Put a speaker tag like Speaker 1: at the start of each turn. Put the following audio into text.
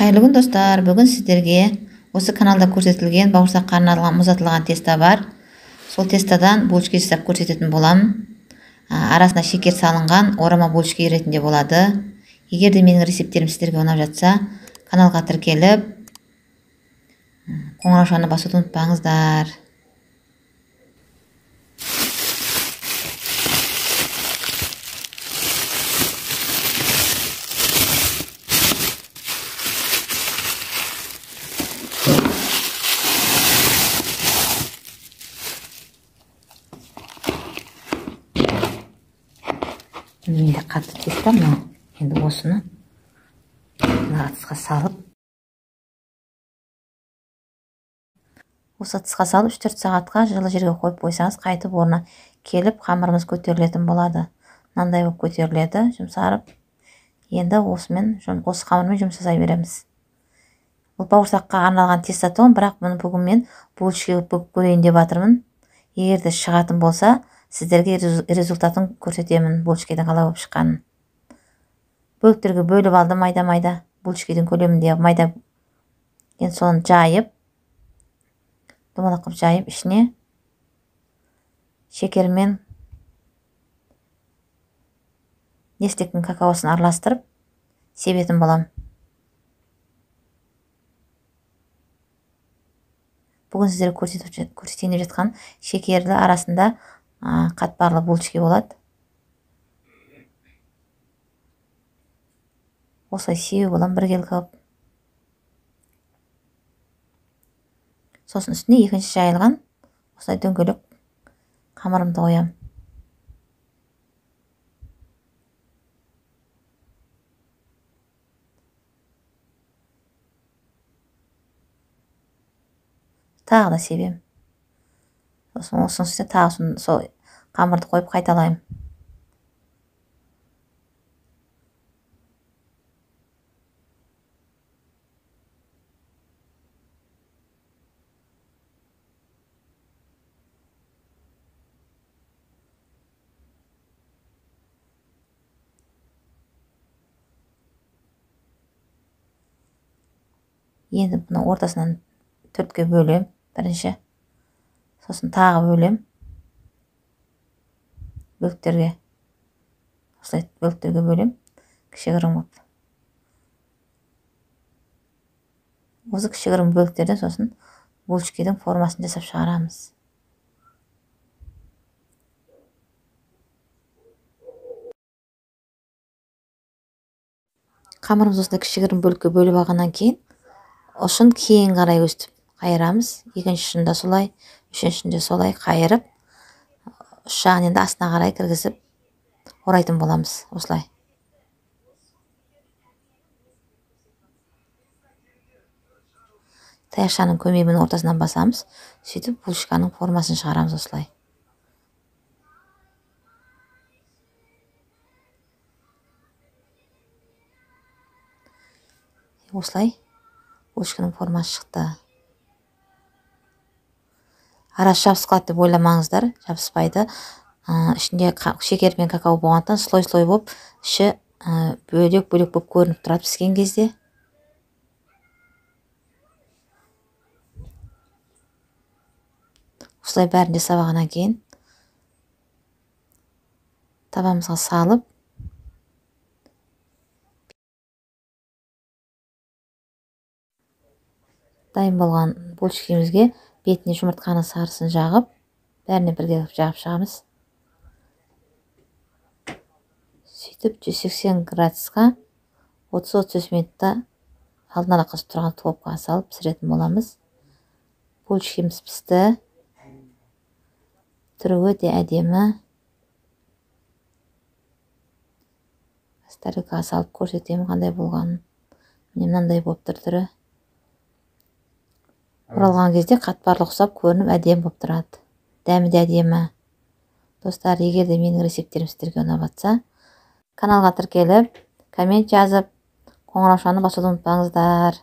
Speaker 1: Қайырлы күн, достар. Бүгін сіздерге осы каналда көрсетілген бауырсаққа арналған мұздатылған тесто бар. Сол тестодан булочки жасап көрсететін боламын. Арасына шекер салынған орама булочки ретінде болады. Егер де менің рецепттерім сіздерге ұнап жатса, каналға тіркеліп, қоңыраушаны басуды ұмытпаңыздар. Менде қатты тесто мынау. Енді осыны мына ыдысқа салып, осы ыдысқа салып 3-4 сағатқа жылы жерге қойып қойсаңыз, қайтып орнына келіп қамырымыз көтерілетін болады. Мынандай болып көтеріледі, жұмсарып. Енді осы қамырмен жұмыс жасай береміз. Бұл бауырсаққа арналған тесто тұғын, бірақ бұны бүгін мен булочки қылып бүгіп көрейін деп жатырмын. Егер де шығатын болса, сіздерге результатын көрсетемін, булочкидің қалай болып шыққанын. Бөліктерге бөліп алдым майда-майда, булочкидің көлемінде майда. Енді соны жайып, домалақ қылып жайып, ішіне шекермен Нестлектің какаосын араластырып себетін боламын. Бүгін сіздерге көрсетейін деп жатқан шекерлі арасында қатпарлы булочки болады. Осылай себіп боламын біркелкі қылып. Сосын үстіне екінші жайылған осылай дөңгелек қамырымды қоямын. Тағы да себемін. Сосын осының үстіне тағы сол қамырды қойып қайталаймын. Енді бұны ортасынан 4-ке бөлем бірінші. Сосын тағы бөлем. Бөліктерге. Осылай бөліктерге бөлем. Кішігірім қылып. Осы кішігірім бөліктерден сосын булочкидің формасын жасап шығарамыз. Қамырымыз осындай кішігірім бөлікке бөліп алғаннан кейін ұшын кейін қарай өстіп қайырамыз. Екінші ұшында солай, үшіншінде солай қайырып, ұш жағын енді астына қарай кіргізіп орайтын боламыз осылай. Таяқшаның көмегімен ортасынан басамыз, сөйтіп булочканың формасын шығарамыз осылай. Осылай булочканың формасы шықты. Арасы жабысып қалады деп ойламаңыздар, жабыспайды. Ішінде шекер мен какао болғандықтан слой-слой болып, іші бөлек-бөлек болып көрініп тұрады піскен кезде. Осылай бәрін жасап алғаннан кейін табамызға салып, дайын болған булочкемізге бетіне жұмыртқаның сарысын жағып, бәріне бірге жағып шығамыз. Сөйтіп 180 градусқа 30-35 минутта алдын ала қызып тұрған духовкаға салып пісіретін боламыз. Булочкеміз пісті. Түрі өте әдемі. Тарелкаға салып көрсетемін қандай болғанын. Міне мынандай болып тұр түрі. Оралған кезде қатпарлы ұқсап көрініп әдемі болып тұрады. Дәмі де әдемі. Достар, егер де менің рецепттерім сіздерге ұнап жатса, каналға тіркеліп, коммент жазып, қоңыраушаны басуды ұмытпаңыздар.